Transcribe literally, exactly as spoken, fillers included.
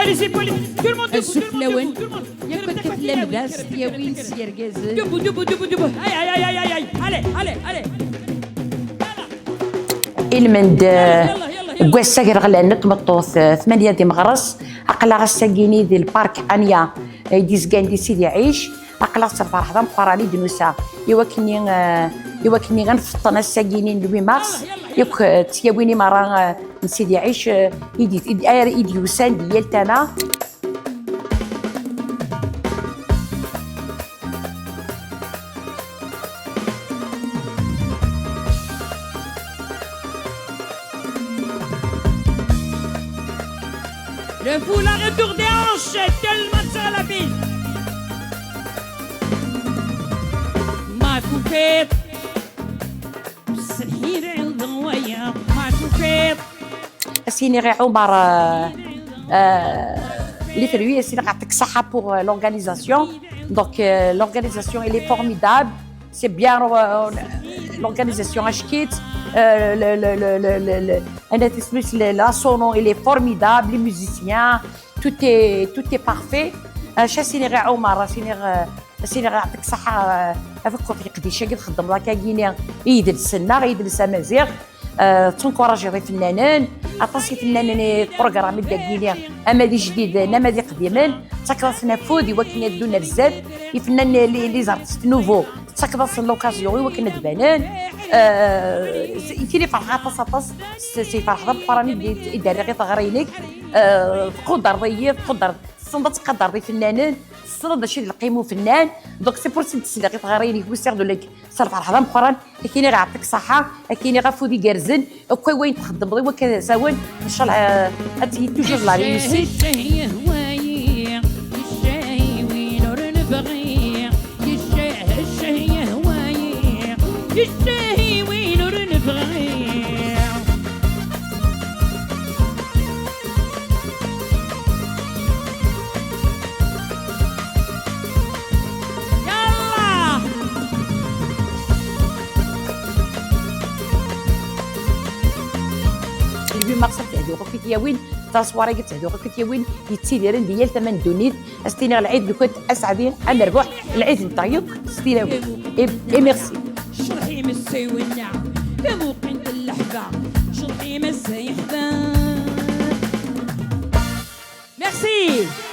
Tout le monde debout, tout le monde debout, tout le monde. Yakk akka tellam da s tyawin s yergazen. Debout, debout, debout, debout. Aïe, aïe, aïe, aïe, aïe, aïe. Allez, allez, allez. Ilmend, eh, deg wass agraɣlan n tmeṭṭut, eh, tmanya di meɣres, aql-aɣ ass-agi-ni di lpark Anya, eh, i d-izgan di Sidi Ɛic. Aql-aɣ s lferḥ d ameqqran i d-nusa i wakken-nni, eh, i wakken-nni ad nfeṭṭen ass-agi-ni n le huit mars, yakk, eh, d tyawin i merra, eh, n Sidi Ɛic, eh, i d-, i d-, ara i d-yusan di yal tama. Le foulard est tour des hanches, tellement sur la piste. Ma coupé. Ass-iniɣ i Ɛumar, euh, euh, les fruits, ass-iniɣ yeɛṭik ṣṣeḥḥa pour, euh, l'organisation. Donc, euh, l'organisation, elle est formidable. C'est bien, euh, l'organisation, ackit, euh, le, le, le, le, le, le, un état d'esprit, le, la sono, il est formidable, les musiciens, tout est, tout est parfait. Euh, ass-iniɣ i Ɛumar, ass-iniɣ, euh, ass-iniɣ yeɛṭik ṣṣeḥḥa, euh, ɣef ukkuṭ n leqdic-agi txeddmeḍ akka-agi-ni i yidles-nneɣ, i yidles amaziɣ. Euh, tettunkurajjeḍ ifennanen, aṭas ifennanen i tprogrammiḍ dagi-ni, ama d ijdiden, ama d iqdimen, tettakeḍ-asen afud i wakken ad ddun ar zdat, ifennanen, les, les artistes nouveaux, tettakeḍ-asen l'occasion i wakken ad banen. Euh, i tili ferḥeɣ aṭas, aṭas s, s, s lferḥ d ameqqran i d-, i d-rriɣ i teɣri-inek. Euh, tqudreḍ-iyi, tqudreḍ, tessneḍ ad tqadreḍ ifennanen, tessneḍ d acu i d lqima ufennan. Donc, c'est pour ça i d-sliɣ i teɣri-inek, wis iɣ d ulek. S lferḥ d ameqqran, ad k-iniɣ yeɛṭik ṣṣeḥḥa, ad k-iniɣ afud igerrzen, akk wayen txeddmeḍ i wakka d asawen, ncallah, euh, ad tili toujours la réussite. Ccah, ccah, yehwa-yi, ccah, win ur nebɣi, ccah, ccah, yehwa-yi, ccah, win ur nebɣi. Yallah! Ilbi mars ad tehdu ɣef i tyawin, taswara-agi ad tehdu ɣef i tyawin yettidiren di yal tama n ddunit. Ad s-tiniɣ lɛid-nkent aseɛdi, amerbuḥ, lɛid-nteɣ yakk s tilawin. Et, et merci. Ccerḥ imessay winna, tamuqint n leḥba, ccerḥ imessay ḥba. Merci.